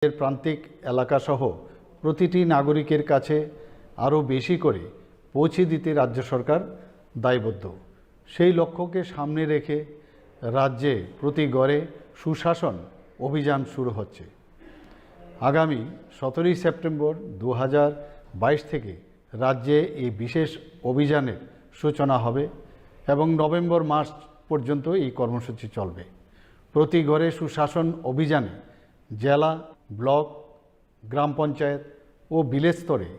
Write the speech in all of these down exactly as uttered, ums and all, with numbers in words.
রাজ্যের প্রান্তিক এলাকাসহ প্রতিটি নাগরিকের কাছে আরও বেশি করে পৌঁছে দিতে রাজ্য সরকার দায়বদ্ধ। সেই লক্ষ্যকে সামনে রেখে রাজ্যে প্রতি ঘরে সুশাসন অভিযান শুরু হচ্ছে। আগামী সতেরোই সেপ্টেম্বর দু হাজার বাইশ থেকে রাজ্যে এই বিশেষ অভিযানের সূচনা হবে এবং নভেম্বর মাস পর্যন্ত এই কর্মসূচি চলবে। প্রতি ঘরে সুশাসন অভিযানে জেলা, ব্লক, গ্রাম পঞ্চায়েত ও ভিলেজ স্তরে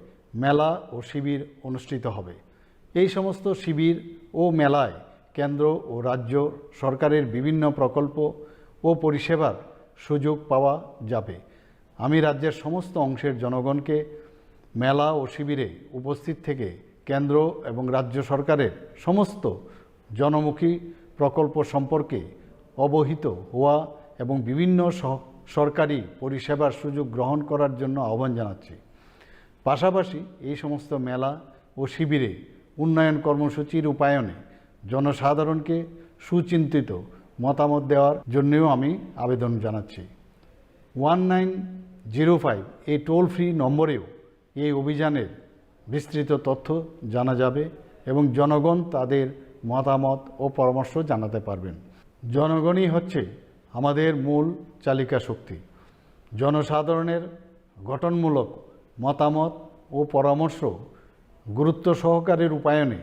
মেলা ও শিবির অনুষ্ঠিত হবে। এই সমস্ত শিবির ও মেলায় কেন্দ্র ও রাজ্য সরকারের বিভিন্ন প্রকল্প ও পরিষেবার সুযোগ পাওয়া যাবে। আমি রাজ্যের সমস্ত অংশের জনগণকে মেলা ও শিবিরে উপস্থিত থেকে কেন্দ্র এবং রাজ্য সরকারের সমস্ত জনমুখী প্রকল্প সম্পর্কে অবহিত হওয়া এবং বিভিন্ন সহ-, সরকারি পরিষেবার সুযোগ গ্রহণ করার জন্য আহ্বান জানাচ্ছি। পাশাপাশি এই সমস্ত মেলা ও শিবিরে উন্নয়ন কর্মসূচি রূপায়ণে জনসাধারণকে সুচিন্তিত মতামত দেওয়ার জন্যও আমি আবেদন জানাচ্ছি। ওয়ান নাইন জিরো ফাইভ এই টোল ফ্রি নম্বরেও এই অভিযানের বিস্তৃত তথ্য জানা যাবে এবং জনগণ তাদের মতামত ও পরামর্শ জানাতে পারবেন। জনগণই হচ্ছে আমাদের মূল চালিকা শক্তি। জনসাধারণের গঠনমূলক মতামত ও পরামর্শ গুরুত্ব সহকারে রূপায়ণে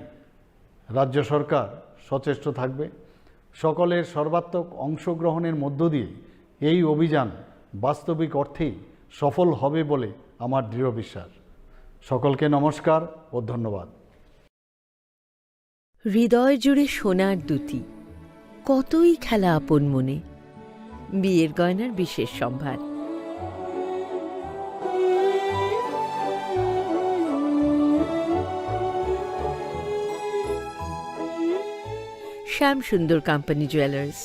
রাজ্য সরকার সচেষ্ট থাকবে। সকলের সর্বাত্মক অংশগ্রহণের মধ্য দিয়ে এই অভিযান বাস্তবিক অর্থেই সফল হবে বলে আমার দৃঢ় বিশ্বাস। সকলকে নমস্কার ও ধন্যবাদ। হৃদয় জুড়ে সোনার দুটি, কতই খেলা আপন মনে। বিয়ের গয়নার বিশেষ সম্ভার। শ্যাম সুন্দর কোম্পানি জুয়েলার্স,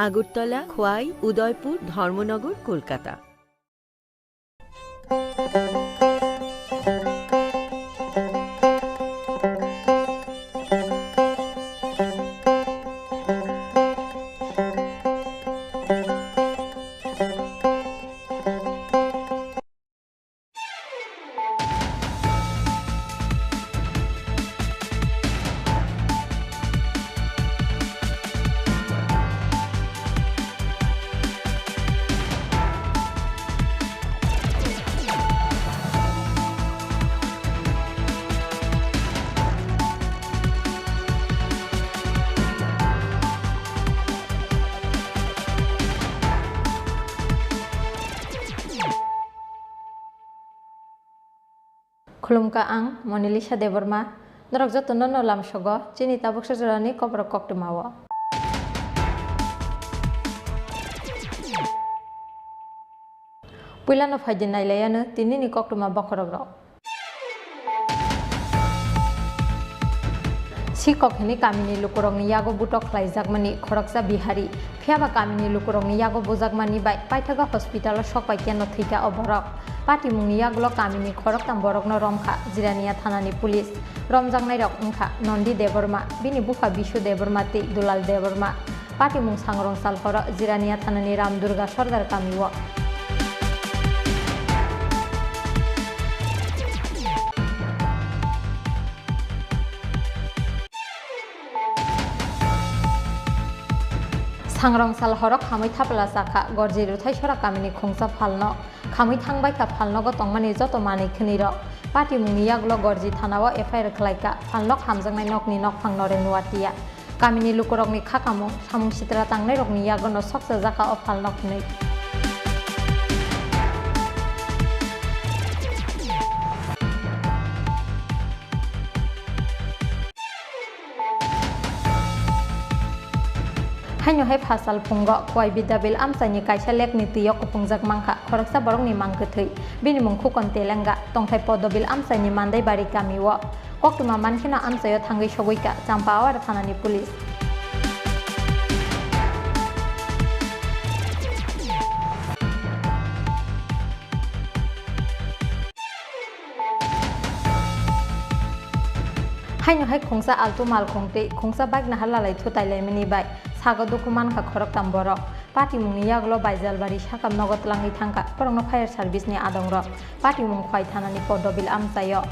আগরতলা, খোয়াই, উদয়পুর, ধর্মনগর, Kolkata. Khulumkha ang Monalisa Debbarma, norok jotono no lamsogo chini tabuksa jorani koborok koktwmao. Puilano phaidi nailaiano tinini koktwma bokhorokrok. Sikok hwnwi kamini lukurokni yago butok khlaijakmani khoroksa Bihari, phiyaba kamini lukurokni yago bujakmani bai paithago hospital-o sokpai keno thwikha o borok. Patimungni yagulo kamini khoroktham borokno romkha Jirania thanani police. Romjaknairok wngkha Nondi Debbarma, bini bupha Bishu Debbarma tei Dulal Debbarma. Patimung sangrong sal horo Jirania thanani Ram Durga Sordar kamio. Sangrong sal horo khamwi thapla chakha Gorji Ruthaisora kamini khungsa phalno. Khamwi thangbaikha phalnogo tongmani joto manwi khwnwirok. Patimungni yagulo Gorji thanao F I R khlaikha, phalnok hamjaknai nokni nokphang Noren Nuatia. Kamini lukurokni khakamung, samung sitra tangnairokni yagono sokchajakha o phalnok hwnwi. Haino hai phasal phungo Khowai Bidyabil amchaini kaisa lekni twi o kuphungjak mankha, khoroksa borokni mang kwthwi. Bini mung Khukon Telenga, tongthai Podobil amchaini Mandaibari kamio. Koktwma mankheno amchaio thangwi sogwikha Champawar thanani police. Haino hai khungsa altu malkhung tei khungsa bike naharlalai thutailaimani bai Sago dukhu mankha khoroktham borok. Patimungni yagulo Baijalbari sakam nogo tlangwi thangkha borokno fire service ni adongrok. Patimung Khwai thanani Poddobil amchaio.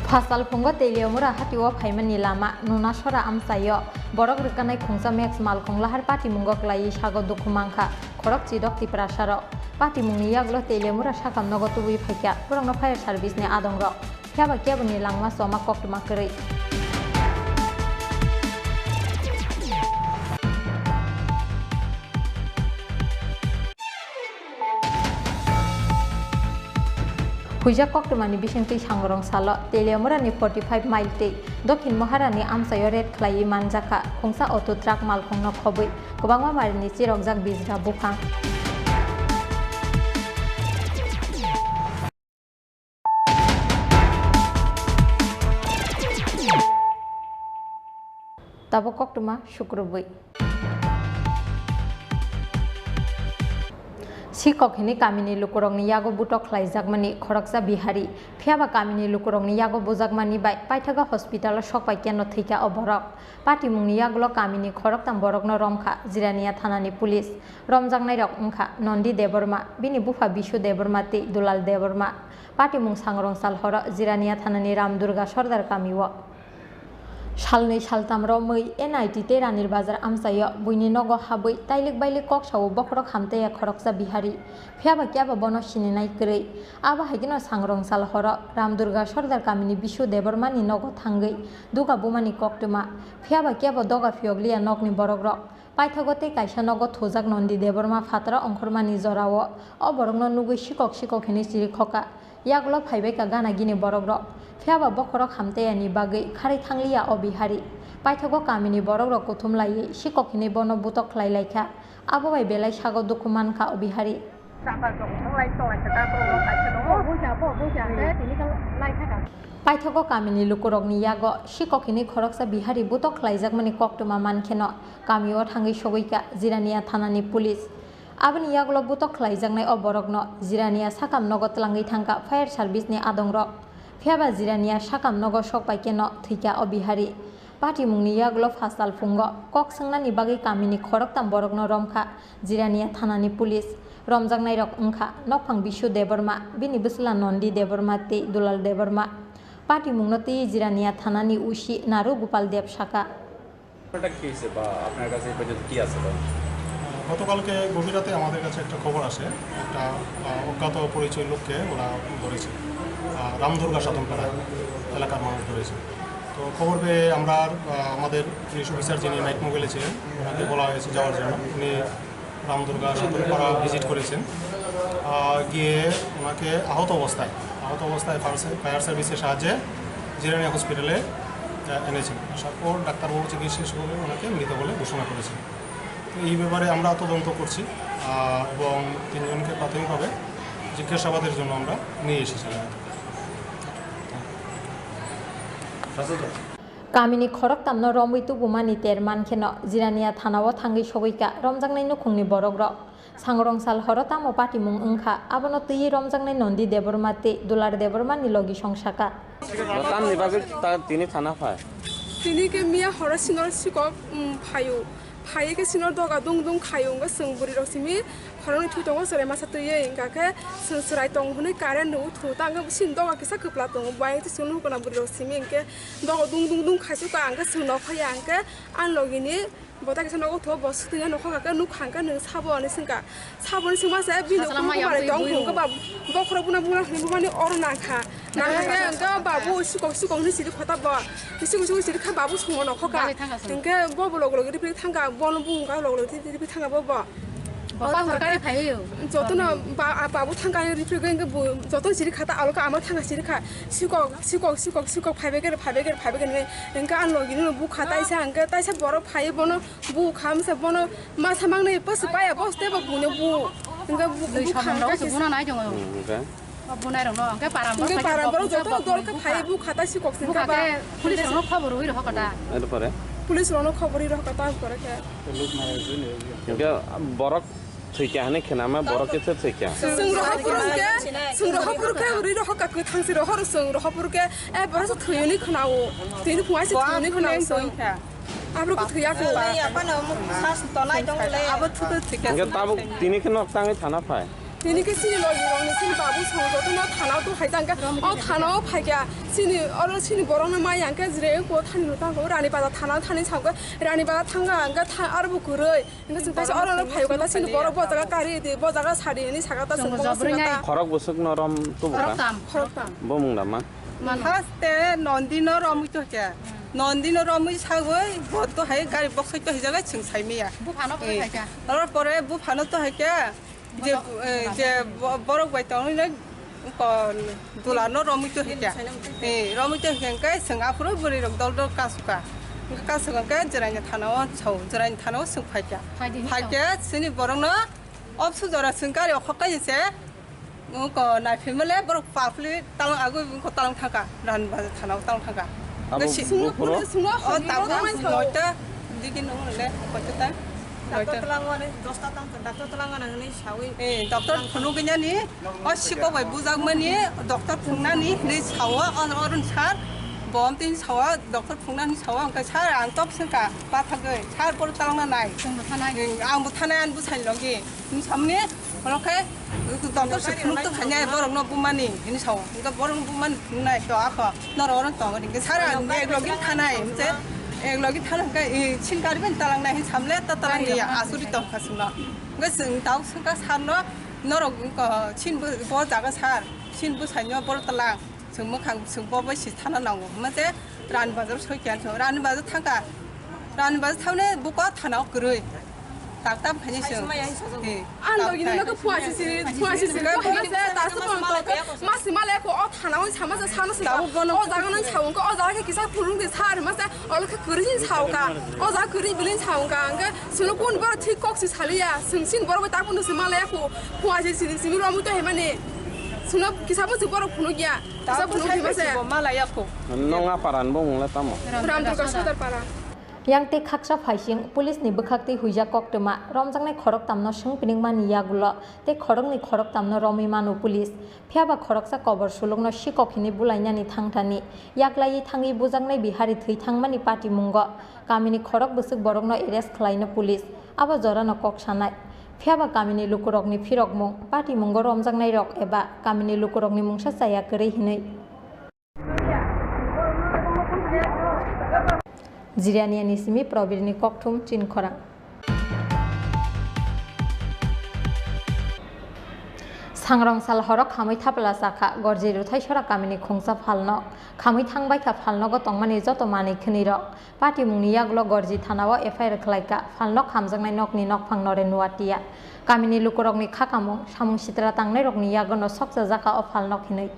Phasal phungo Teliamura hatio phaimani lama Nunasora amchaio. Borok rwkanai khungsa Max malkhung lahar patimungo klaiwi sago dukhu mankha khorok chidok Tiprasarok. Patimungni yagulo Teliamura sakam nogo tubui phaikha borokno fire service ni adongrok. Phiya ba keboni langma choma koktwma kwrwi. Huijak koktwmani bisingtwi Sangrong salo Teliamurani forty five mile tei Dokhin Moharani amchaio raid khlaiwi manjakha khungsa auto truck malkhungno khobwi kwbangma marini chirokjak bijra buphang. Tabuk koktwma sukrubwi. Sikok hini kamini lukurokni yago butok khlaijakmani khoroksa Bihari. Phiya ba kamini lukurokni yago bujakmani bai paithago hospital-o sokpai keno thwikha o borok. Patimungni yagulo kamini khoroktham borokno romkha Jirania thanani police. Romjaknairok wngkha Nondi Debbarma, bini bupha Bishu Debbarma tei Dulal Debbarma. Patimung Sangrong sal horo Jirania thanani Ram Durga Sordar kamio. Salnwi saltham romwi N I T tei Ranir Bazar amchaio buini nogo habwi tailik bailik kok sao bokhorok hamtaiya khoroksa Bihari. Phiya ba kebo bono sininai kwrwi. Abo hai kheno Sangrong sal horo Ram Durga Sordar kamini Bishu Debbarmani nogo thangwi duga bumani koktwma. Phiya ba kebo doga phiyokliya nokni borokrok. Paithago tei kaisa nogo thujak Nondi Debbarma phataro ongkhormani jorao o borokno nugwi sikok sikok hinwi chirikhoka. Yagulo phaibaikha gana gini borokrok. Phiya ba bokhorok hamtaiani bagwi kharwi thangliya o Bihari. Paithago kamini borokrok kuthum laiwi sikok hinwi bono butok khlai laikha. Abo bai belai sago dukhu mankha o Bihari. Paithago kamini lukurokni yago sikok hinwi khoroksa Bihari butok khlaijakmani koktwma mankheno kamio thangwi sogwikha Jirania thanani police. Aboni yagulo butok khlaijaknai o borokno Jirania sakam nogo tlangwi thangkha fire service ni adongrok. Phiya ba Jirania sakam nogo sokpai keno thwikha o Bihari. Patimungni yagulo phasal phungo kok swngnani bagwi kamini khoroktham borokno romkha Jirania thanani police. Romjaknairok wngkha nokphang Bishu Debbarma, bini bwsla Nondi Debbarma tei Dulal Debbarma. Patimungno twiwi Jirania thanani O C Naru Gopal Deb sakha. ব্যাপারটা কি হয়েছে বা আপনার কাছে এই পর্যন্ত কি আছে বা? গতকালকে গভীর রাতে আমাদের কাছে একটা খবর আসে, একটা, আহ, অজ্ঞাত পরিচয় লোককে ওরা ধরেছে, আহ, রামদুর্গা সাধনপাড়া এলাকার মানুষ ধরেছে। তো খবর পেয়ে আমরা, আহ, আমাদের পুলিশ অফিসার যিনি নাইট মোবাইলে ছিলেন, ওনাকে বলা হয়েছে যাওয়ার জন্য। উনি রামদুর্গা সাধনপাড়া ভিজিট করেছেন। আহ, গিয়ে ওনাকে আহত অবস্থায়, আহত অবস্থায় ফায়ার সার-, ফায়ার সার্ভিসের সাহায্যে জিরানিয়া হসপিটালে, আহ, এনেছেন। আসার পর ডাক্তারবাবু চিকিৎসা শেষ করে ওনাকে মৃত বলে ঘোষণা করেছেন। তো এই ব্যাপারে আমরা তদন্ত করছি, আহ, এবং তিনজনকে প্রাথমিকভাবে জিজ্ঞাসাবাদের জন্য আমরা নিয়ে এসেছিলাম। Kamini khoroktham no romwi tubumani ter mankheno Jirania thanao thangwi sogwikha romjaknai nukhungni borokrok. Sangrong sal horo tamo patimung wngkha, abono twiwi romjaknai Nondi Debbarma tei Dular Debbarmani logi song sakha. Tamni bagwi ta-, tini thana phai? Tini khe miya horo sinor sikok, um, phaio. Phaiwi khe sinor doga dung dung khaio, wngkha chwng bwrwi rok simi khoroknwi thwi tongo, chwrai masa twiwi, wngkha khe chwng chwrai tongo hwnwi current rwui thu ta, wngkha sini doga kisa kwpla tongo, bai twi chwng nukho na bwrwi rok simi, wngkhe doga dung dung dung khaisukha, ang khe chwng nokhorya, ang khe ani logi ni bo ta kisa nogo tho, bo swtwngya nokhorkha khe nukha, ang khe nwng sabo hwnwi swngkha. Saboni swngma se bini ukuluk bumani tong phung khe ba bokhorok buna buna hwnwi bumani oro nangkha. Nangkha khe hwnkhe babu sikok sikok hwnwi siri khota bo. Sikok sikok siri kha babu songma nokho ka. Hwnkhe bo bo log log ripri thangkha, bono bung kha log log ripri thangkha bo bo. Jotono ba-, babu thangkha ripri hwnkhe bo jotono siri khata alo kha ama thangkha siri kha. Sikok sikok sikok sikok phaibai khe phaibai khe phaibai khe hwnkhe ang logini bukha taisa hwnkhe taisa borok phai bono. Bu khamsa bono masa mangnai pas paya bos tei bo buino bu. Hwnkhe bu, bu khamkha kisa. Bunai rokno hwnkhe param borok joto dol khe phai bu khata sikok singkha ba. Police rokno khobor rwi rokha ta. Police rokno khobor rwi rokha ta pore khe. Hwnkhe borok Thwikha hwnwi khnama borok khe se thwikha. Chwng rohor phuru khe, chwng rohor phuru khe uri rohor ka kwthang se rohor chwng rohor phuru khe, eh, borok se thwiyuni khwnao. Tini phungai se thwiyuni khwnao chwng. Aphuru kwthwi ya kho. Abo thuto thwikha. Hwnkhe tabuk tini khe nok tangwi thana phai. Tini khe chini logi rokni chini babu song jotono thana o tuhaijak hwnkhe o thana o phaikha. Chini oro chini borokno maya hwnkhe jire ko thani no tangkho Rani Bazar thana o thani sangkhe Rani Bazar thangkha hwnkhe tha-, aro bo kwrwi. Hwnkhe chwng kaisa oro no phaio kata chini borok bo jaga kari di, bo jaga sadi hwnwi saka ta chwng bo saka ta. Khorok bwswk no rom tubu kha? Khoroktam. Bo mung da ma? Haste Nondi no romwi to khe. Nondi no romwi sagwi bo to hai gari boksai to hijaga chwng sai maya. Buphano to hai kha. Oro pore buphano to hai khe. Je, eh, je bo-, borok bai tongwi nai ko dula no romwi to hikya. Eh, romwi to hikya hwnkhe chwng aphuru bwrwi rok dol dol kasuka. Hwnkhe kasuka hwnkhe jwraini thana o chao, jwraini thana o chwng phaikya. Phaikhe chini borok no opsu jora chwng gari o khok kai se. Ko nai phimale borok paphli talang agwi ko talang thangka. Rani Bazar thana o talang thangka. Abo buphuru? O tabuk noita digi nung le koita ta. Doctor noita. Talang wani dosta tang, doctor talang wani hwnwi sawi. Eh, doctor phunuk gini ani, o siko bai bujak mani, doctor phungnani hwnwi sawo, o, orun sar, bom tin sawo, doctor phungnani sawo, hwnkhe sar ang tok sengka, pathagwi, sar boro talang na nai. Chwng bo thanai. Eh, ang bo thanai, ang bo sai logi. Hwnwi samni, oro khe doctor se phunuk tong khainai, borokno bumani hwnwi sao. Hwnkhe borokno bumani phunuknai to akho, norok oro tongo hwnkhe sara ang ek logi thanai, hwnse ek logi thana hwnkhe, e, chin gari bai talangnai hwnwi samle ta talang liya, asuri tong kha chwngno. Hwnkhe chwng tau swngkha sarno, norok wngkha chin bo, bo jaga sar, chin bwsaino boro talang. Chwng mwkhang chwng bo bai si thana nango. Hwnma se Rani Bazar soi khe ang Rani Bazar thangkha. Rani Bazar thaune buko thana o kwrwi. Tak tam khaini chwng. Ang dogino no khe phua sisi, phua sisi. Khe phua se ta se pon to. Masi male ko o thana o sama se sana se. O jaga no chawng ko o jaga khe kisa phulung de sar ma se. Olo khe kwrwi sao ka. O jaga kwrwi bilin sao ka. Ang khe suno kun boro thik kok si saliya. Chwng sin boro bai ta kun se male ko phua sisi simi romu to hemani. Suno kisa bo se boro phunuk ya. Kisa phunuk di mase. Nong a paran bo mungla tamo? Ram Durga Sodar para. Yang tei khaksa phaising police ni bwkhak tei huijak koktwma romjaknai khoroktam no swng pinik mani yagulo tei khoroknwi khoroktam no romwi mano police. Phiyaba khoroksa kobor suluk no sikok hinwi bulainani thangthani yaklaiwi thangwi bujaknai Bihari thwi thangmani patimungo kamini khorok bwswk borok no arrest khwlaino police. Abo jorano kok sanai. Phiyaba kamini lukurokni phirokmung, patimungo romjaknairok eba kamini lukurokni mungsa chaya kwrwi hinwi. Jiraniani simi Probirni kokthum Chinkhorang. Sangrong sal horo khamwi thapla chakha, Gorji Ruthaisora kamini khungsa phalnok. Khamwi thangbaikha phalnogo tongmani joto manwi khwnwirok. Patimungni yagulo Gorji thanao F I R khwlaikha, phalnok hamjaknai nokni nokphang Noren Nuatia. Kamini lukurokni khakamung, samung sitra tangnairokni yagono sokchajakha o phalnok hinwi.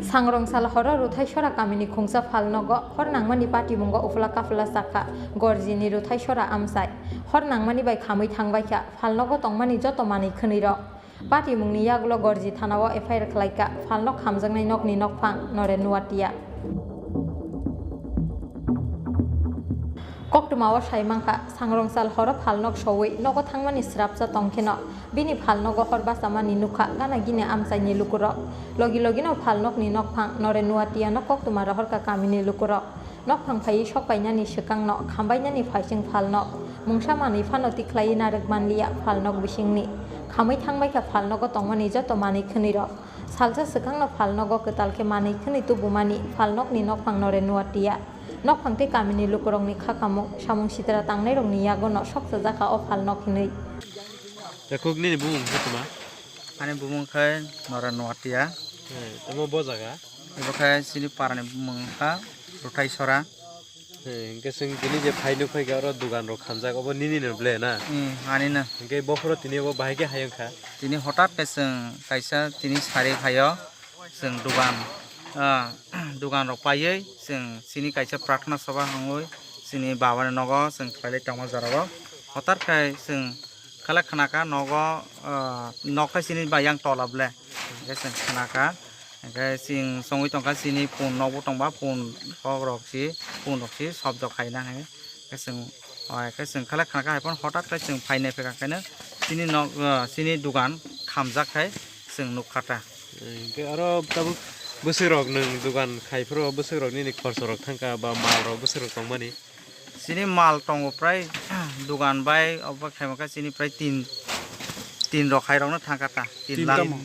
Sangrong sal horo Ruthaisora kamini khungsa phalnogo hor nangmani patimungo uphla kaphla chakha Gorjini Ruthaisora amchai. Hor nangmani bai khamwi thangbaikha phalnogo tongmani joto manwi khwnwirok. Patimungni yagulo Gorji thanao F I R khwlaikha phalnok hamjaknai nokni nokphang Noren Nuatia. Koktwmao saimankha, sangrong sal horo phalnok sowi nogo thangmani srapsa tongkheno bini phalnogo hor bachamani nukha gana gini amchaini lukurok. Logi logino phalnokni nokphang Noren Nuatiano koktwma rohorkha kamini lukurok. Nokphang phaiwi sok painani swkangno khambainani phaising phalnok mungsa manwi phano tikhlaiwi narwk manliya phalnok bisingni. Khamwi thangbaikha phalnogo tongmani joto manwi khwnwirok. Salsa swkangno phalnogo kwtal khe manwi khwnwi tubumani phalnokni nokphang Noren Nuatia. Nokphang tei kamini lukurokni khakamung, samung sitra tangnairokni yagono sokchajakha o phalnok hinwi. Takhuk nini bumung khe tuma? Ani bumung khe Noren Nuatia. He, omo bo jaga? Ebo khe chini parani bumung kha Ruthaisora. He, hwnkhe chwng tini je phai nukphai kha oro dugan rok khamjak, obo nini no ble na? Hmm, ani no. Hwnkhe bophoro tini obo bahai khe hayung kha? Tini hotat khe chwng kaisa tini sari phaio. Chwng dugan, ah, dugan rok paiwi chwng chini kaisa prarthana sabha hwnwi chini baba ni nogo chwng khlailai tongma jora o. Hotar khe chwng Kala khna kha nogo, ah, nok hai chini ba yang tola ble. Hingke chwng khna kha. Hingke chwng songwi tong kha chini pun nokbo tong ba pun kok rok si, pun rok si sobdo khaina hai. Hingke chwng, oh, hingke chwng kala khna kha hai phano hotat khe chwng phai nai phaikha khaino chini nok, ah, chini dugan khamjak khai chwng nuk kha ta. Hingke aro tabuk bwswk rok nwng dugan khai phuru bwswk rok nini khorso rok thang kha ba mal rok bwswk rok tong mani? Chini mal tongo prai dugan bai obo khaima khe chini prai tin, tin rok hai rok no thang kha ta, tin lakh. Tin tamo?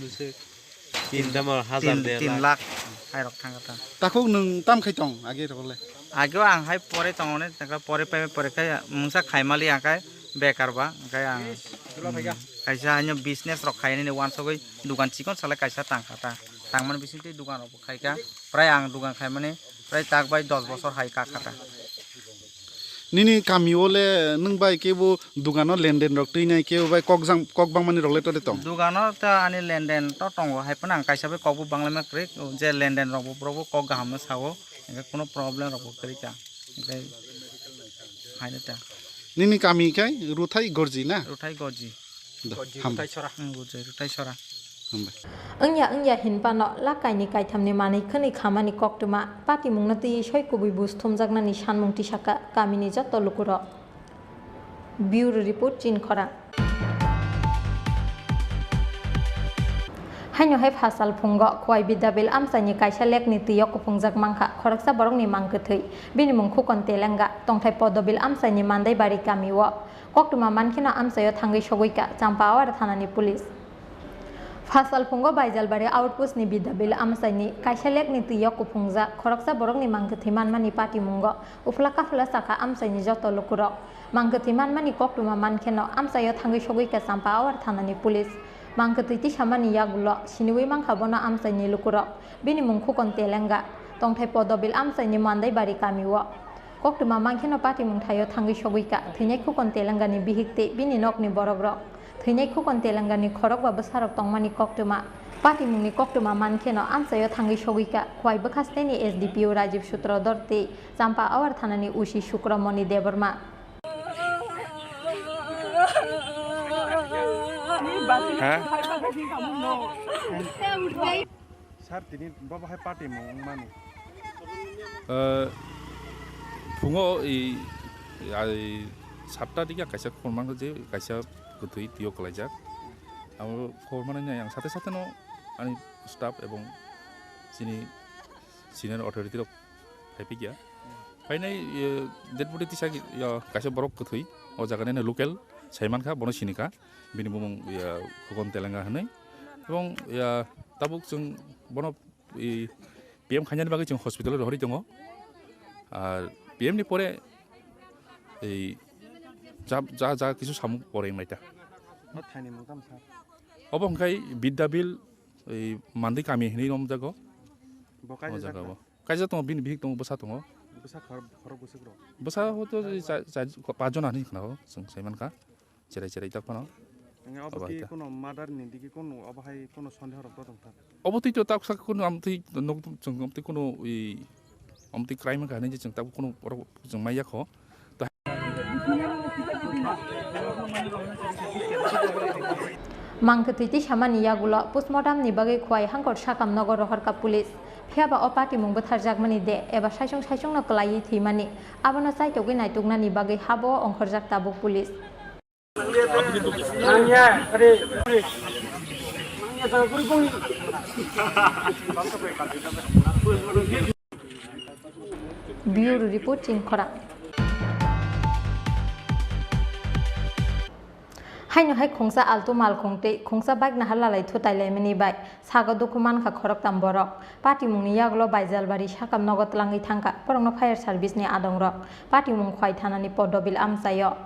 Tin tamo hajar tin, der tin lakh. Lakh hai rok thang kha ta. Takhuk nwng tam khai tong age rok le? Age o ang hai pore tong ne, pore pai pore khai mungsa khai mali ang khai bekar ba, ang khai ang, hmm, kaisa haino business rok khai nini wansugwi dugan chikon salai kaisa tang kha ta. Tang mani bising twi dugan rok bo khai kha, prai ang dugan khai mani prai tak bai dos bosor hai kha kha ta. Nini kami o le nwng bai kebo dogano lenden rok twi nai, kebo bai kok jang, kok bang mani rok le tole tong? Dogano ta ani lenden to tongo, hai phano ang kaisa bai kok bo bang lai ma kwrwi, je lenden rok bo borok bo kok kaham no sao, hingke kuno problem rok bo kwrwi ta, hingke hai no ta. Nini kami khai Ruthai Gorji na? Ruthai Gorji. Da, Gorji hambai. Ruthai Sora. Hmm, Gorji Ruthai Sora. Hambai. Wngya wngya hinphano lakaini kaithamni manwi khwnwi khamani koktwma patimungno twiwi soi kubui buj thumjaknani sanmung tisaka kamini joto lukurok. Bureau Report, Chinkhorang. Haino hai phasal phungo Khowai Bidyabil amchaini kaisa lekni twi o kuphungjak mankha khoroksa borokni mang kwthwi, bini mung Khukon Telenga, tongthai Podobil amchaini Mandaibari kamio. Koktwma mankheno amchaio thangwi sogwikha Champawar thanani police. Phasal phungo Baijalbari outpost ni Bidyabil amchaini kaisa lekni twi o kuphungjak khoroksa borokni mang kwthwi manmani patimungo uphla kaphla sakha amchaini joto lukurok. Mang kwthwi manmani koktwma mankheno amchaio thangwi sogwikha Champawar thanani police. Mang kwthwi tisamani yagulo siniwi mankha bono amchaini lukurok. Bini mung Khukon Telenga, tongthai Podobil amchaini Mandaibari kamio. Koktwma mankheno patimung thaio thangwi sogwikha thwinai Khukon Telengani bihik tei bini nokni borokrok. Thwinai Khukon Telengani khorokba bwsarok tongmani koktwma. Patimungni koktwma mankheno amchaio thangwi sogwikha Khowai bwkha steni S D P O Rajiv Sutrodhor tei Champawar thanani O C Sukramoni Debbarma. Ha? Sir, tini bo bahai patimung wngmani? Eh, phungo i, i, ai, satta dikhe kaisa khobor mankha je kaisa kwthwi twi o kwlaijak. Abo khobor manwi ang sate sate no ani staff ebong chini senior authority rok phaiphikya. Phainai, eh, dead body tisa, ya, kaisa borok kwthwi o jaga nini local sai mankha, bono sinikha, bini bumung, ya, Khukon Telenga hinwi. Ebong, ya, tabuk chwng bono, i, P M khainani bagwi chwng hospital o rohorwi tongo. Ar P M ni pore, ei, ja, ja, ja kisu samung pore wnglaita. O thaini mung tamo sir? Obo hwnkhe Bidyabil, ei, Mandwi kami hinwi romjago. Bo kaisa o jaga jakha? Bo. Kaisa tongo, bini bihik tongo, bwsa tongo. Bwsa khor-, khorok bwswk rok? Bwsa hoto cha-, cha-, pach jona hinwi khna o, chwng sai mankha. Cherai cherai tak phano. Nge obo obo hai twi ta. Kuno murder ni digi kuno obo hai kuno sondeho rok bo tongkha? Obo twi to tak sak kuno amtwi nok chwng amtwi kuno i amtwi crime wngkha hinwi je chwng tak kuno borok chwng maya kho. Mang kwthwi twi samani yagulo postmortem ni bagwi Khowai Hangkor sakam nogo rohorkha police. Phiya ba o patimung bwtharjakmani de eba saichung saichung no kwlaiwi thwimani, abono chaitogwi naituknani bagwi habo ongkhorjak tabuk police. Bureau Report, Chinkhorang. Haino hai khungsa altu malkhung tei khungsa bike nahar lalai thutai laimani bai sago dukhu mankha khoroktham borok. Patimungni yagulo Baijalbari sakam nogo twlangwi thangkha borokno fire service ni adongrok. Patimung Khowai thanani Podobil amchaio.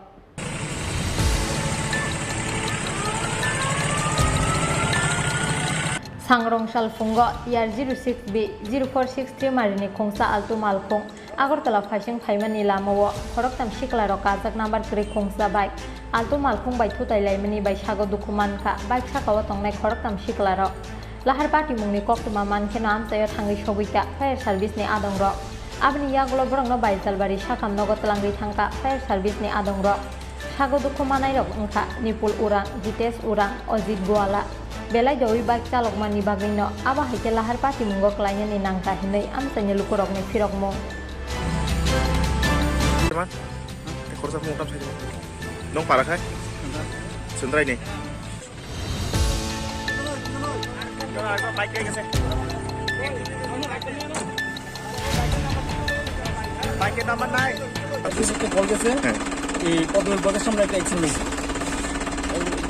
Sangrong salphungo T R zero six B zero four six three marini khungsa altu malkhung Agartala phaising phaimani lamao khoroktham siklarok kajak number kwrwi khungsa bike altu malkhung bai thutai laimani bai sago dukhu mankha bike sakao tongnai khoroktham siklarok. Lahar patimungni koktwma mankheno amchaio thangwi sogwikha fire service ni adongrok. Aboni yagulo borokno Baijalbari sakam nogo twlangwi thangkha fire service ni adongrok. Sago dukhu manairok wngkha Nipul Urang, Jitesh Urang, Ojit Buala. Belai dowi bike chalokmani bagwino abo hai khe lahar patimungo klainani nangkha hinwi amchaini lukurokni phirokmung. Khorsa phungo tam sai. Nong para khai? Sundrai ni. Bike number nine. Office একটা কল গেছে। হ্যাঁ। এই পদ্মবিল বাজার সামনে একটা অ্যাক্সিডেন্ট হয়েছে।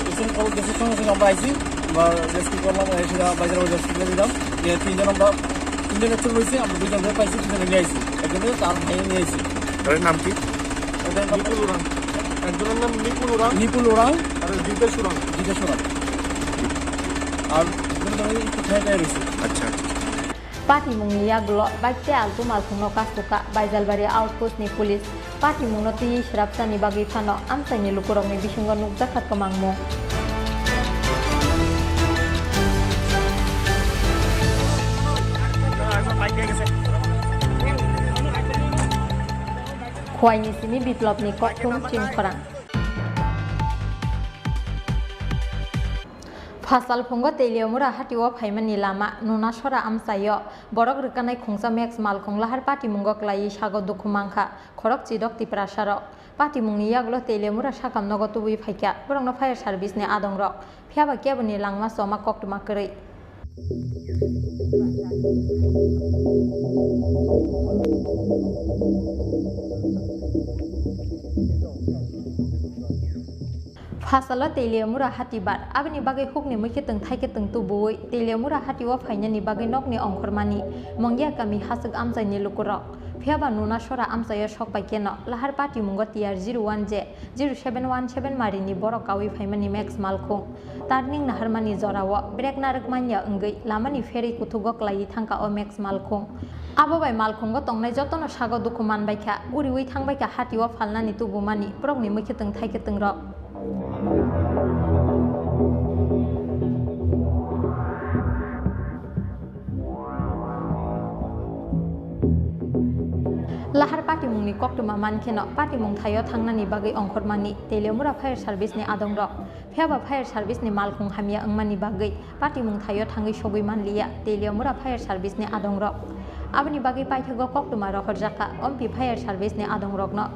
Accident call গেছে, সঙ্গে সঙ্গে আমরা আইছি। আমরা রেস্কিউ করলাম, এসে বাজারে রেস্কিউ করে দিলাম। এ, তিনজন আমরা, তিনজন অ্যাক্সিডেন্ট হয়েছে, আমরা দুইজন ধরে পাইছি, দুজনে নিয়ে আইছি। একজনকে তার ভাইয়ে নিয়ে আইছি। তাদের নাম কি? ওদের নাম নিপুল উরাং। একজনের নাম নিপুল উরাং। নিপুল উরাং। আর জিতেশ উরাং। জিতেশ উরাং। আর দুজনে একটু ঠায় ঠায় রয়েছে। আচ্ছা, আচ্ছা। Patimungni yagulo bike tei altu malkhungno kasukha Baijalbari outpost ni police. Patimungno twiwi swrapsani bagwi phano amchaini lukurokni bisingo nukjakha kwmangmung. Khwaini simi Biplopni kokthum chini khorang. Phasal phungo Teliamura hatio phaimani lama Nunasora amchaio borok rwkanai khungsa Max malkhung lahar patimungo klaiwi sago dukhu mankha khorok chidok Tiprasarok. Patimungni yagulo Teliamura sakam nogo tubui phaikha borokno fire service ni adongrok, phiyaba keboni langma choma koktwma kwrwi. Phasalo Teliamura hati bar, aboni bagwi hukni mwkhwtwng thaikwtwng tubuwi Teliamura hatio phainani bagwi nokni ongkhormani Mongya kami haswk amchaini lukurok. Phiyaba Nunasora amchaio sok bai kheno lahar patimungo T R zero one J zero seven one seven marini borok kaui phaimani Max malkhung. Turning naharmani jorao brake narwk manya wngwi lamani pherwi kuthugo klaiwi thangkha o Max malkhung. Abo bai malkhungo tongnai jotono sago dukhu manbaikha, guriwi thangbaikha hatio phalnani tubumani borokni mwkhwtwng thaikwtwng rok. Lahar patimungni koktwma mankheno patimung thaio thangnani bagwi ongkhormani Teliamura Fire Service ni adongrok. Phiyaba Fire Service ni malkhung hamya wngmani bagwi patimung thaio thangwi sogwi manliya Teliamura Fire Service ni adongrok. Aboni bagwi paithago koktwma rohorjakha Ompi Fire Service ni adongrokno.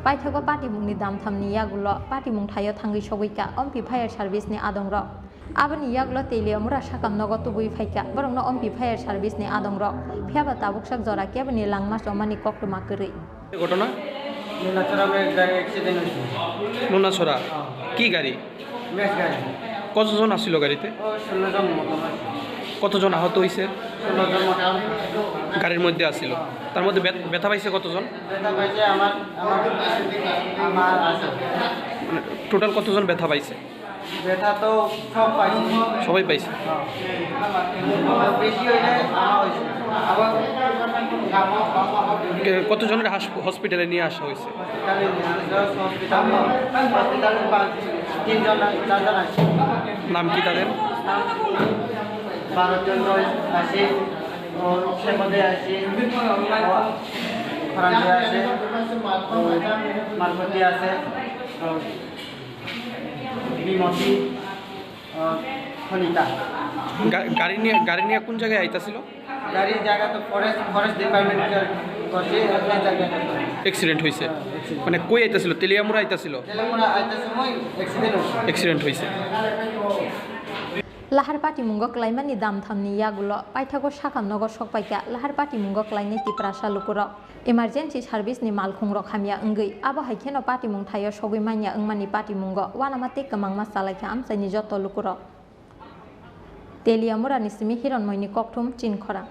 Paithago patimungni damthamni yagulo patimung thaio thangwi sogwikha Ompi Fire Service ni adongrok. Aboni yagulo Teliamura sakam nogo tubui phaikha borokno Ompi Fire Service ni adongrok. Phiyaba tabuksak jora keboni langma chomani koktwma kwrwi. ঘটনা? নুনাছড়া মে গাড়ি অ্যাক্সিডেন্ট হয়েছে। নুনাছড়া? হ্যাঁ। কি গাড়ি? ম্যাক্স গাড়ি। কতজন আসিল গাড়িতে? ও ষোলো জন মতন আছে। কতজন আহত হইছে? ষোলো জন মতন। গাড়ির মধ্যে আসিল। তার মধ্যে ব্য-, ব্যথা পাইছে কতজন? ব্যথা পাইছে আমার, আমার, আমার আছে। মানে, টোটাল কতজন ব্যথা পাইছে? ব্যথা তো সব পাইছে। সবাই পাইছে? হ্যাঁ। বেশি হইলে আমার হইছে। আবার কে-, কতজনের হাস-, হসপিটালে নিয়ে আসা হয়েছে? হসপিটালে নিয়ে আসা, হসপিটালে, হসপিটালে পাঁচ, তিনজন, চারজন আছে। নাম কি তাদের? নাম বারো জন রয়েছে, আছে, ও সেবাদে আছে, ও ফরানজয় আছে, ও মারফতি আছে, ও বিমতি, আহ, খনিতা। গা-, গাড়ি নিয়ে, গাড়ি নিয়ে কোন জায়গায় আইতাছিল? গাড়ির জায়গা তো ফরেস্ট, ফরেস্ট ডিপার্টমেন্ট করছে, ওই জায়গায়। অ্যাক্সিডেন্ট হয়েছে? হ্যাঁ, অ্যাক্সিডেন্ট। মানে কই আইতাছিল? তেলিয়ামুড়া আইতাছিল? তেলিয়ামুড়া আইতে সময় অ্যাক্সিডেন্ট হয়েছে। অ্যাক্সিডেন্ট হয়েছে। Lahar patimungo klaimani damthamni yagulo paithago sakam nogo sokpaikha lahar patimungo klainai Tiprasa lukurok. Emergency service ni malkhungrok hamya wngwi abo hai kheno patimung thaio sogwi manya wngmani patimungo uanama tei kwmangma chalaikha amchaini joto lukurok. Teliamurani simi Hironmoini kokthum chini khorang.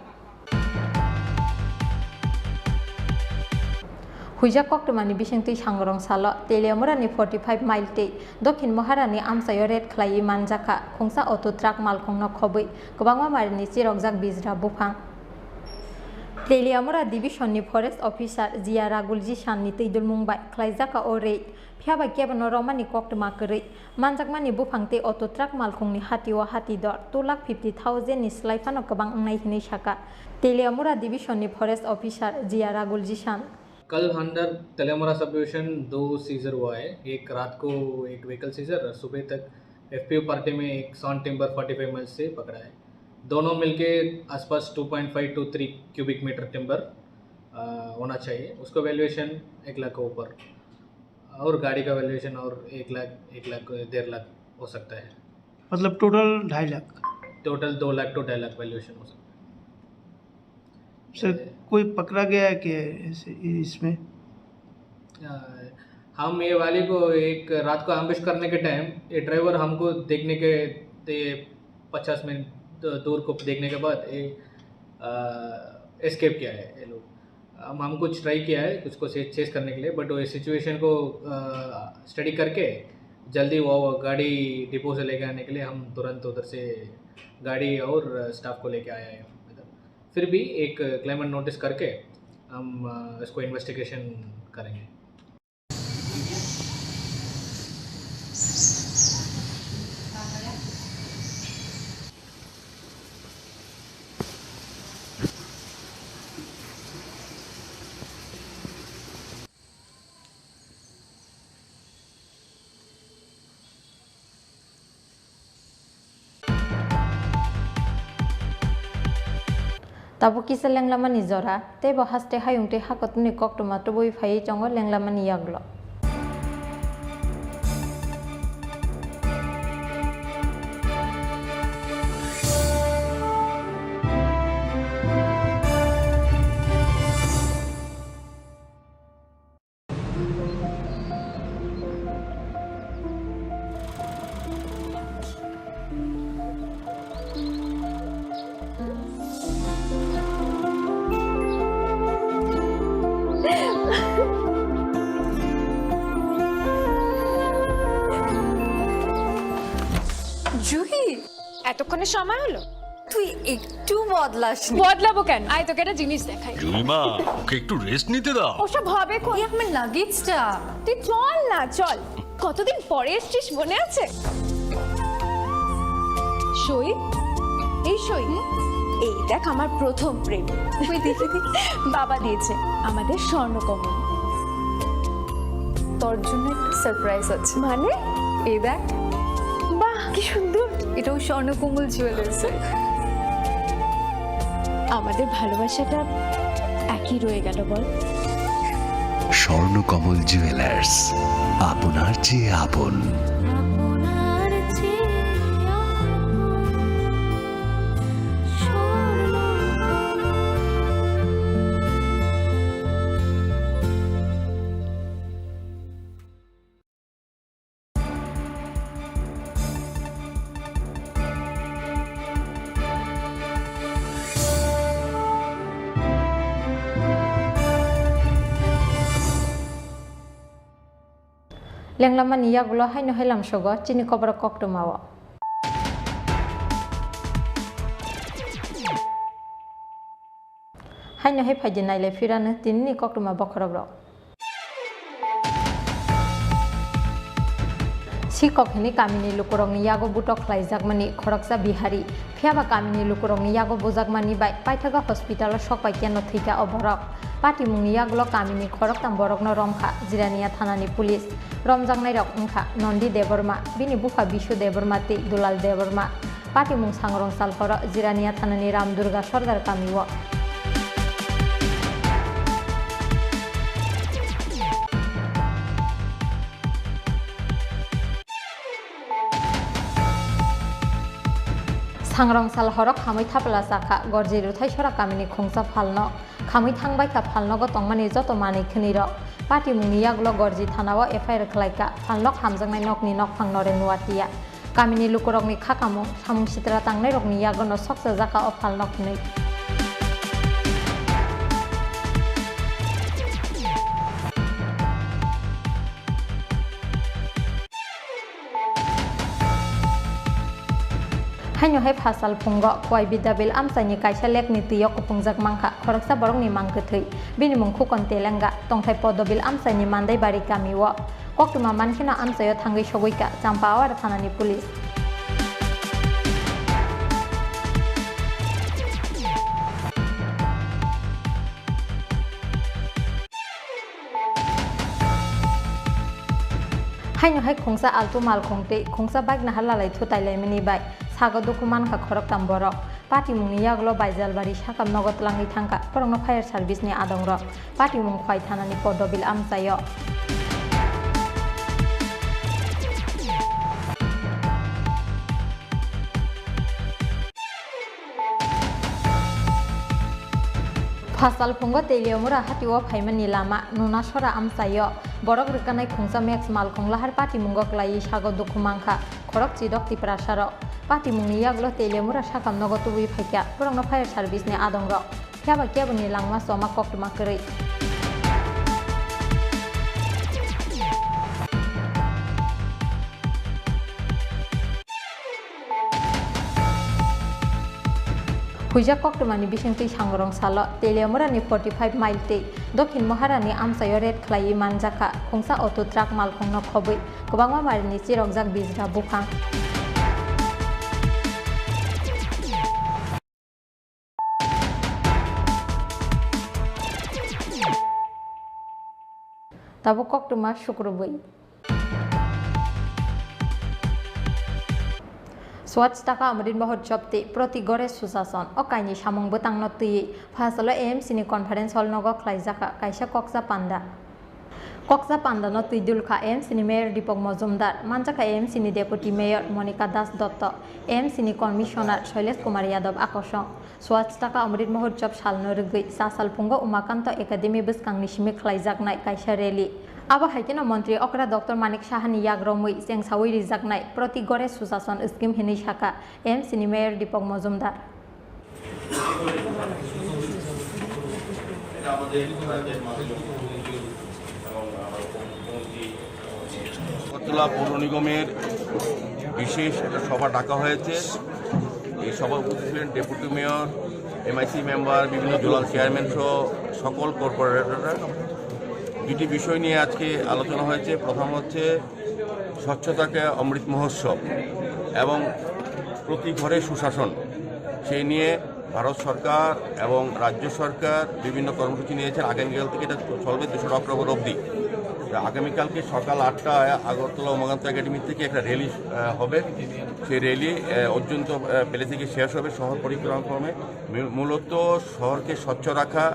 Huijak koktwmani bisingtwi Sangorong salo Teliamurani forty five mile tei Dokhin Moharani amchaio raid khlaiwi manjakha khungsa auto truck malkhungno khobwi kwbangma marini chirokjak bijra buphang. Teliamura Division ni Forest Officer Jia Ragul Jisan ni twidulmung bai khlaijakha o raid, phiyaba kebono romani koktwma kwrwi. Manjakmani buphang tei auto truck malkhungni hatio hati dor two lakh fifty thousand ni slai phano kwbang wngnai hinwi sakha Teliamura Division ni Forest Officer Jia Ragul Jisan. कल अंदर तेलेमरा sub division दो सीजर हुआ है। एक रात को एक व्हीकल सीजर, सुबह तक एफपीओ पार्टी में एक sawn timber forty five mile से पकड़ा है। दोनों मिलके आसपास two point five two three cubic metre timber होना चाहिए। उसका वैल्यूएशन एक लाख के ऊपर, और गाड़ी का वैल्यूएशन और एक लाख, एक लाख डेढ़ लाख हो सकता है। मतलब टोटल ढाई लाख? टोटल दो लाख टू ढाई लाख वैल्यूएशन हो सकता है। सर, कोई पकड़ा गया है क्या ऐसे इसमें? अ, हम ये वाले को एक रात को एम्बुश करने के टाइम ये ड्राइवर हमको देखने के, ते पचास मिनट द-, दूर को देखने के बाद ये, अ, एस्केप किया है ये लोग। हम, हम कुछ ट्राई किया है कुछ को चेस करने के लिए, बट वो सिचुएशन को, अ, स्टडी करके जल्दी वो गाड़ी डिपो से लेके आने के लिए हम तुरंत उधर से गाड़ी और स्टाफ को लेके आए हैं इधर। फिर भी एक क्लेमेंट नोटिस करके हम, अ, इसको इन्वेस्टिगेशन करेंगे। Tabuk kisa lenglamani jora, tei bo haste hayung tei hakotuni koktwma tubui phaiwi tongo lenglamani yagulo. Juhi, এতক্ষণে সময় হলো? তুই একটু বদলাসনি। বদলাবো কেন? আয়, তোকে একটা জিনিস দেখাই। জুইমা, ওকে একটু রেস্ট নিতে দাও। ওসব হবে কোন? এই আমার লাগেজটা। তুই চল না, চল। কতদিন পরে এসছিস, মনে আছে? সই, এই সই। এই দেখ, আমার প্রথম প্রেম। ওই দেখে দেখে বাবা দিয়েছে আমাদের স্বর্ণকমল। তোর জন্য একটা সারপ্রাইজ আছে। মানে? এই দেখ। বাহ, কি সুন্দর। এটাও স্বর্ণকমল জুয়েলার্সের। আমাদের ভালোবাসাটা একই রয়ে গেল, বল? স্বর্ণকমল জুয়েলার্স, আপনার চেয়ে আপন। Lenglamani yagulo haino hai lamsogo chini koborok koktwmao. Haino hai phaidi nailai phirano tinini koktwma bokhorokrok. Sikok hwnwi kamini lukurokni yago butok khlaijakmani khoroksa Bihari, phiyaba kamini lukurokni yago bujakmani bai paithago hospitalo sok bai keno thwikha o borok. Patimungni yagulo kamini khoroktham borokno romkha Jirania thanani police. Romjaknairok wngkha Nondi Debbarma, bini bupha Bishu Debbarma tei Dulal Debbarma. Patimung sangrong sal horo Jirania thanani Ram Durga Sordar kamio. Sangrong sal horo khamwi thapla chakha Gorji Ruthai Sora kamini khungsa phalno. Khamwi thangbaikha phalnogo tongmani joto manwi khwnwirok. Patimungni yagulo Gorji thanao F I R khlaikha, phalnok hamjaknai nokni nokphang Noren Nuatia. Kamini lukurokni khakamung, samung sitra tangnairokni yagono sokchajakha o phalnok hwnwi. Haino hai phasal phungo Kuai Bidabil amchaini kaisa lekni twio kupungjak mankha khoroksa borokni mang kwthwi. Bini mung Khukon Telenga, tongthai Podobil amchaini Mandaibari kamio. Koktwma mankheno amchaio thangwi sogwikha Champawara thanani police. Haino hai khungsa altu malkhung tei khungsa bike nahar lalai thutai laimani bai sago dukhu mankha khoroktham borok. Patimungni yagulo Baijalbari sakam nogo twlangwi thangkha, borokno fire service ni adongrok. Patimung Khwai thanani Poddobil amchaio. Phasal phungo Teliamura hatio phaimani lama Nunasora amchaio. Borok rwkanai khungsa Max malkhung lahar patimungo klaiwi sago dukhu mankha khorok chidok Tiprasarok. Patimungni yagulo Teliamura sakam nogo tubui phaikha, borokno fire service ni adongrok. Phiya ba keboni langma choma koktwma kwrwi. Huijak koktwmani bisingtwi Sangrong salo Teliamurani forty five mile tei Dokhin Moharani amchaio raid khlaiwi manjakha khungsa auto truck malkhungno khobwi kwbangma marini chirokjak bijra buphang. Tabuk koktwma sukrubwi. Swachhata ka Amrit Mahotsav tei Proti Ghare Sushasan o kaini samung bwtangno twiwi phasalo A M C ni conference hall nogo khlaijakha kaisa koksa panda. Koksa pandano twi dulkha A M C ni Mayor Deepak Majumdar, manjakha A M C ni Deputy Mayor Monika Das Dotto, A M C ni Commissioner Shailesh Kumar Yadav akosong. Swachhata ka Amrit Mahotsav salno rwgwi cha salphungo Umakanto Academy bwskangni simi khlaijaknai kaisa rally. Abo hai kheno Montri okra Doctor Manik Sahani yak romwi chengsawi rijaknai Proti Ghare Sushasan scheme hinwi sakha A M C ni Mayor Deepak Majumdar. Agartala পৌর নিগমের বিশেষ একটা সভা ডাকা হয়েছে। এই সভায় উপস্থিত ছিলেন ডেপুটি মেয়র, এমআইসি মেম্বার, বিভিন্ন জোনাল চেয়ারম্যান সহ সকল কর্পোরেটররা। দুটি বিষয় নিয়ে আজকে আলোচনা হয়েছে। প্রথম হচ্ছে স্বচ্ছতাকে অমৃত মহোৎসব এবং প্রতি ঘরে সুশাসন, সেই নিয়ে ভারত সরকার এবং রাজ্য সরকার বিভিন্ন কর্মসূচি নিয়েছেন। আগামীকাল থেকে এটা চলবে দুশো অক্টোবর অবধি। তা আগামীকালকে সকাল আটটায় আগরতলা উমাকান্ত একাডেমি থেকে একটা র্যালি, আহ, হবে। সেই র্যালি, আহ, অর্জুন, আহ, প্যালেস থেকে শেষ হবে শহর পরিক্রমা ক্রমে। মূ-, মূলত শহরকে স্বচ্ছ রাখা,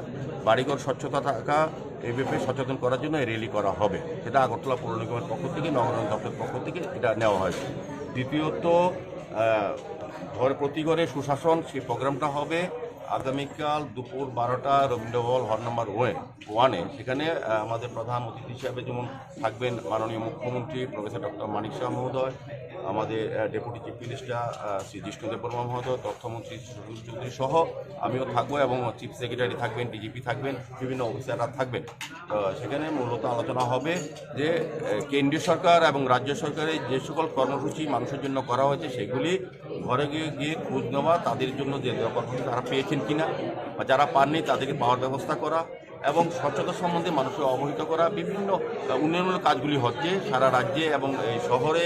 বাড়িঘর স্বচ্ছতা থাকা, এই ব্যাপারে সচেতন করার জন্য এই র্যালি করা হবে। সেটা আগরতলা পৌর নিগমের পক্ষ থেকে, নগরায়ণ দপ্তরের পক্ষ থেকে এটা নেওয়া হয়েছে। দ্বিতীয়ত, আহ, ঘর প্রতি ঘরে সুশাসন, সেই প্রোগ্রামটা হবে আগামীকাল দুপুর বারোটা রবীন্দ্র ভবন হল নাম্বার ওয়ে-, ওয়ানে। সেখানে, আহ, আমাদের প্রধান অতিথি হিসাবে যেমন থাকবেন মাননীয় মুখ্যমন্ত্রী প্রফেসর ডক্টর মানিক সাহা মহোদয়, আমাদের, আহ, ডেপুটি চিফ মিনিস্টার, আহ, শ্রী জিষ্ণু দেববর্মা মহোদয়, তথ্যমন্ত্রী সুশান্ত চৌধুরী সহ আমিও থাকবো এবং চিফ সেক্রেটারি থাকবেন, ডিজিপি থাকবেন, বিভিন্ন অফিসাররা থাকবেন। তো সেখানে মূলত আলোচনা হবে যে, আহ, কেন্দ্রীয় সরকার এবং রাজ্য সরকারের যে সকল কর্মসূচি মানুষের জন্য করা হয়েছে সেগুলি ঘরে গিয়ে, গিয়ে খোঁজ নেওয়া, তাদের জন্য যে দেওয়া কর্মসূচি তারা পেয়েছেন কিনা বা যারা পাননি তাদেরকে পাওয়ার ব্যবস্থা করা এবং স্বচ্ছতা সম্বন্ধে মানুষকে অবহিত করা, বিভিন্ন, আহ, উন্নয়নমূলক কাজগুলি হচ্ছে সারা রাজ্যে এবং এই শহরে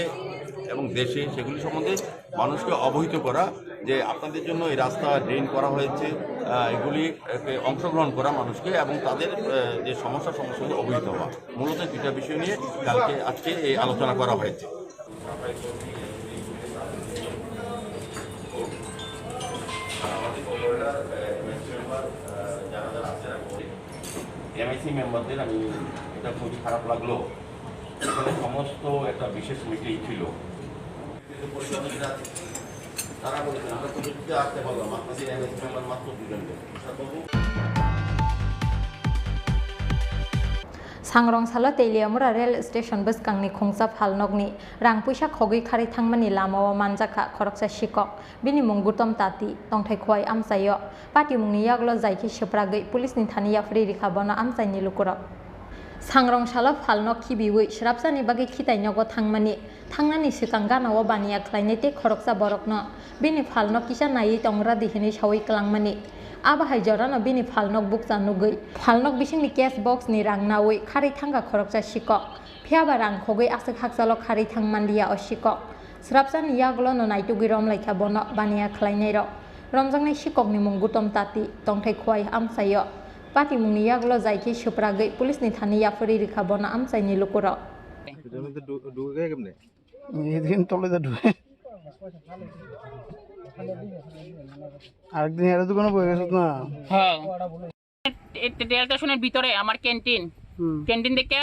এবং দেশে, সেগুলি সম্বন্ধে মানুষকে অবহিত করা যে আপনাদের জন্য এই রাস্তা ড্রেন করা হয়েছে, আহ, এগুলি, এতে অংশগ্রহণ করা মানুষকে এবং তাদের, আহ, যে সমস্যা, সমস্যা নিয়ে অবহিত হওয়া। মূলত দুইটা বিষয় নিয়ে কালকে, আজকে এই আলোচনা করা হয়েছে। এমআইসি মেম্বারদের আমি, এটা খুবই খারাপ লাগলো। এখানে সমস্ত একটা বিশেষ মিটিং ছিল। তারা বলেছেন, আমরা তো যুদ্ধে আসতে পারলাম, আপনাদের এমএসপি মেম্বার মাত্র দুজন। Sangrong salo Teliamura rail station bwskangni khungsa phalnokni rang puisa khogwi kharwi thangmani lamao manjakha khoroksa sikok. Bini mung Gutom Tati, tongthai Khowai amchaio. Patimungni yagulo jai khe swpragwi police ni thani yapharwi rikha bono amchaini lukurok. Sangrong salo phalnok khibiwi swrapsani bagwi khitai nogo thangmani, thangnani swkang ganao baniya khlainai tei khoroksa borokno bini phalnok kisa naiwi tongradi hinwi sawi klangmani. Abo hai jorano bini phalnok bukcha nugwi phalnok bisingni cash box ni rang nawi kharwi thangkha khoroksa sikok. Phiyaba rang khogwi aswk hakchalo kharwi thangmanliya o sikok. Swrapsani yagulono naitugwi romlaikha bono baniya khlainairok. Romjaknai sikokni mung Gutom Tati, tongthai Khowai amchaio. Patimungni yagulo jai khe swpragwi police ni thani yapharwi rikha bono amchaini lukurok. এটার মধ্যে ঢু-, ঢুকে গেলে কেমনে? এদিন তলে তো ঢুকে। আরেকদিন এরা দোকানে বয়ে গেছত না? হ্যাঁ। এ, এ, রেল স্টেশনের ভিতরে আমার ক্যান্টিন। হুম। ক্যান্টিন থেকে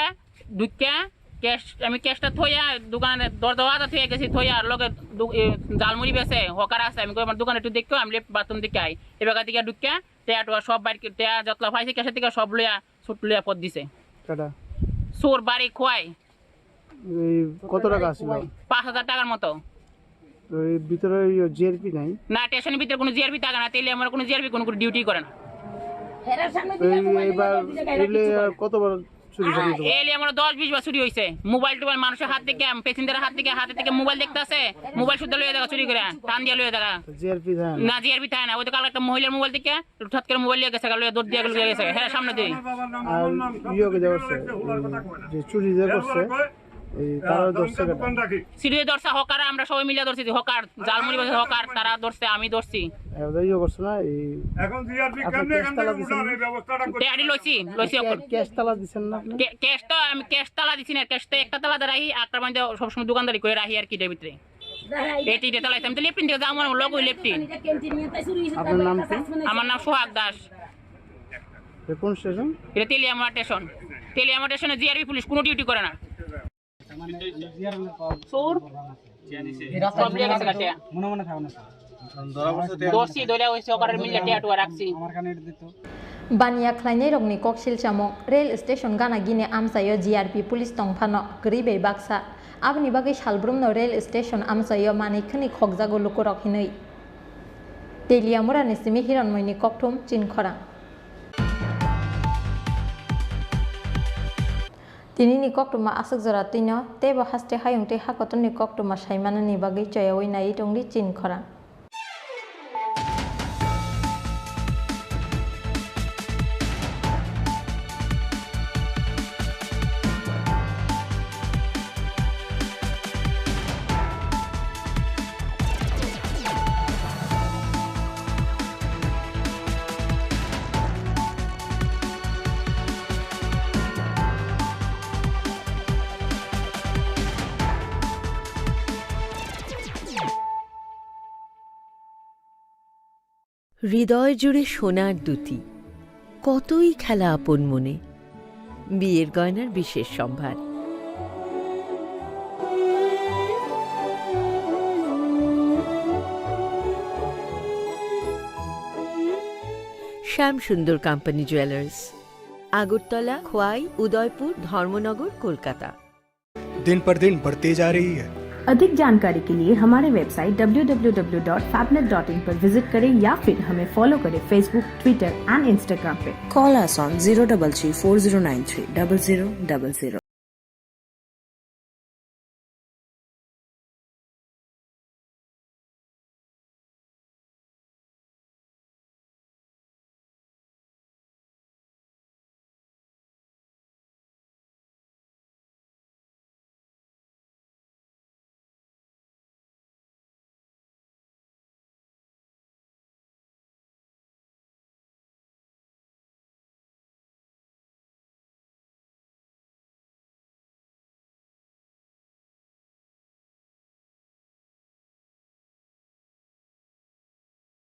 ঢুকিয়া ক্যাশ, আমি ক্যাশটা থইয়া দোকানে দরজা বাধা থইয়া গেছি, থইয়া আর লগে দু-, এ, ঝালমুড়ি বেচে, হকার আছে। আমি কই, "আমার দোকানে একটু দেখো, আমি লেফট বাথরুম দিকে আই।" এবার দিকে ঢুকিয়া টেয়া টেয়া সব বাইর, টেয়া যতলা পাইছি ক্যাশের থেকে সব লইয়া ছুট লইয়া পথ দিছে। কেডা? চোর বাড়ি খোয়াই। এই কত টাকা আছিল? পাঁচ হাজার টাকার মতো। ওই ভিতরে ওই জিআরপি নাই? না, স্টেশনের ভিতরে কোনো জিআরপি থাকে না, তেলিয়ামুড়া কোনো জিআরপি কোনো, কোনো ডিউটি করে না। এই এবার এলে কতবার চুরি হয়েছে? এলে আমার দশ বিশ বার চুরি হয়েছে। মোবাইল টোবাইল মানুষের হাত থেকে, প্যাসেঞ্জারের হাত থেকে, হাতে থেকে মোবাইল দেখতে আছে, মোবাইল শুদ্ধ লইয়া দেখা চুরি করে, টান দিয়ে লইয়া দেখা। জিআরপি থাকে না? না, জিআরপি থাকে না। ওই তো কাল একটা মহিলার মোবাইল থেকে ঠাট করে মোবাইল নিয়ে গেছে, গেল, দৌড় দিয়ে গেল, গেছে। হ্যাঁ, সামনে দিয়ে। আর ইয়ে কে দেওয়া হচ্ছে, উম, যে চুরি যে করছে, এই তারা ধরছে কেন? সিঁড়ি ধরছে হকার, আমরা সবাই মিলে ধরছি, যে হকার, জালমুড়ি বাজার হকার, তারা ধরছে, আমি ধরছি। এবার ইয়ে করছে না, এই এখন জিআরপি আপনি কেমনে ক্যাশ কেমনে তালা দিছেন? উঠানোর এই ব্যবস্থাটা করতে টেয়ারি লইছি, লইছি ক্যা-, এখন। ক্যাশ তালা দিছেন না আপনি? ক্যা-, ক্যাশ তো আমি ক্যাশ তালা দিছি না, ক্যাশ তো একটা তালা দিয়ে রাখি, একটা মানে সবসময় দোকানদারি করে রাখি আর কি, এটার ভিতরে। এটি দিয়ে তালা দিছি, আমি তো লেফটিন দিয়ে যাবো, মানে, লোক ওই লেফটিন। আপনার নাম কি? আমার নাম সোহাগ দাস। এটা কোন স্টেশন? এটা তেলিয়ামুড়া স্টেশন। তেলিয়ামুড়া স্টেশনে জিআরপি পুলিশ কোনো ডিউটি করে না। চোর। সব নিয়ে গেছে কাছে। মনে মনে থাকো না, স্যার। দর্শি ধরে ওই সকালের মিলে টিয়া টুয়া রাখছি। আমার কানে এটা দিত। Baniya khlainairokni kok silchamo, rail station gana gini amchaio G R P police tongphano kwrwi bai baksa. Aboni bagwi salbrumno rail station amchaio manwi khwnwi khokjago lukurok hinwi. Teliamurani simi Hironmoini kokthum Chinkhorang. Tinini koktwma aswk jora twino, teibo haste hayung tei hakotorni koktwma saimanani bagwi choyaui naiwi tongdi Chinkhorang. হৃদয় জুড়ে সোনার দ্যুতি, কতই খেলা আপন মনে। বিয়ের গয়নার বিশেষ সম্ভার। শ্যাম সুন্দর কোম্পানি জুয়েলার্স, আগরতলা, খোয়াই, উদয়পুর, ধর্মনগর, কলকাতা। दिन पर दिन बढ़ती जा रही है। अधिक जानकारी के लिए हमारे website W W W dot फैबनेट डॉट इन पर विजिट करें या फिर हमें फॉलो करें Facebook, Twitter and Instagram पे। Call us on zero double three four zero nine three double zero double zero।